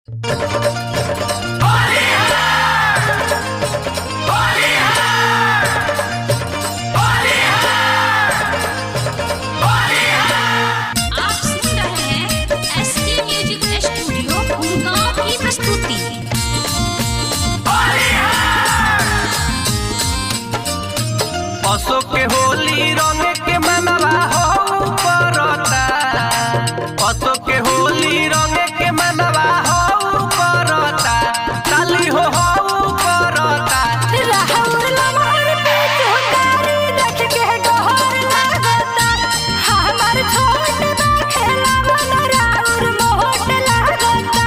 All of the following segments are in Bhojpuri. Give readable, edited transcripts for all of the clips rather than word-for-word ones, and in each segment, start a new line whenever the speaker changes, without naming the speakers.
आप सुन रहे हैं एस के म्यूजिक स्टूडियो गुड़गांव की प्रस्तुति।
अशोक के होली रंग के मनवा हो परता। अशोक के होली रंग के मनवा हो परता। ताली हो परता।
राहुल लमहर पे चुकारी देख के डोहर लागता। हमर छोट बा खेलावन राउर मोहट लागता।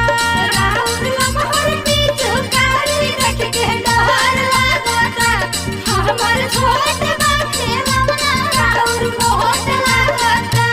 राहुल लमहर पे चुकारी देख के डोहर लागता। हमर छोट बा खेलावन राउर मोहट लागता।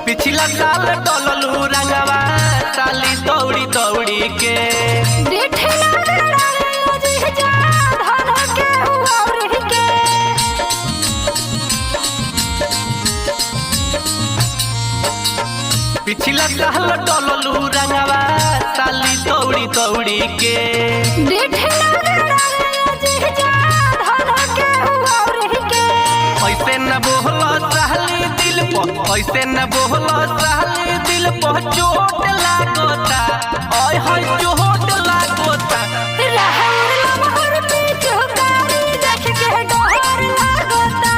पिछला साल डललू रंगवा साली दौड़ी दौड़ी के।
डेठे लागल जी जा धन के हुआर के।
पिछला साल डललू रंगवा साली दौड़ी दौड़ी के।
डेठे लागल जी जा धन के हुआर के।
ऐसे न बोहलो साली दिल पर, ऐसे न बोहलो साली दिल पर चोट लागोता। ओए होए चोट लागोता।
राहुल लमहर पे चुकारी देख के डोहर लागता।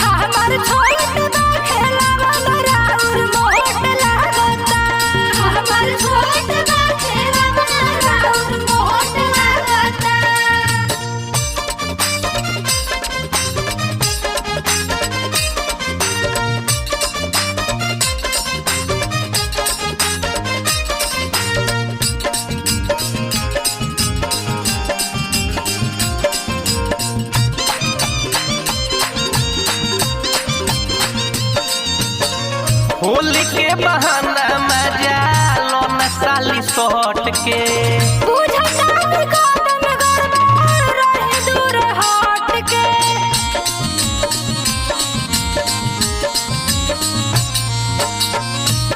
हमर छोट बा खेलावन राउर मोहट लागता। हमर छोट बा खेलावन राउर मोहट लागता।
होली के बहाना मजा लो न साली सट के।
बुझता कदम गड़बड़ रहे दूर हट के।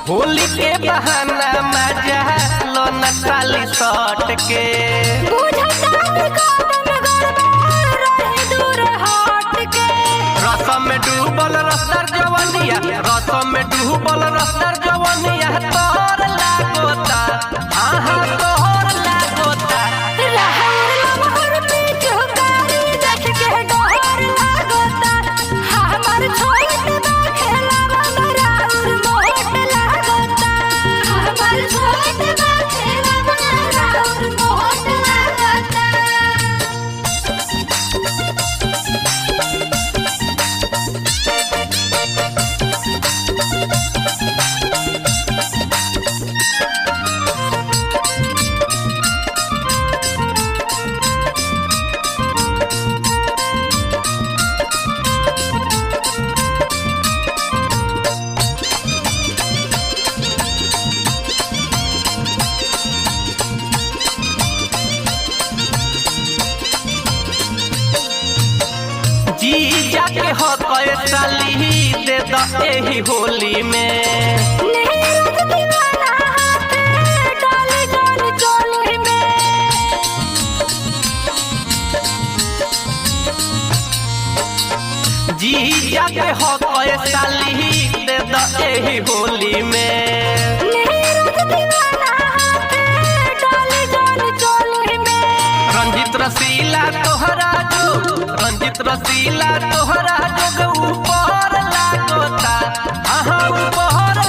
होली के बहाना मजा लो न साली सट के।
बुझता कदम गड़बड़ रहे दूर हट के।
रसम में डूबल रसदार जवनिया, रसम में डूबल रसदार जवनिया तोर लागोता। आहा तोर लागोता।
राहुल लमहर पे चुकारी देख के डोहर लागता। हमर छोट बा खेलावन राउर मोहट लागता। हमर छोट बा खेलावन राउर मोहट लागता।
जी जाके हो कए साली दे द एही होली में।
नीरज दीवाना हाथ डाल जान चोली में।
जी जाके हो कए साली दे द एही होली में।
नीरज दीवाना हाथ डाल जान चोली में।
रंजित रसीला तोहरा जो, रंजित रसीला तोहरा जोग ऊपर लागोता। आहा ऊपर।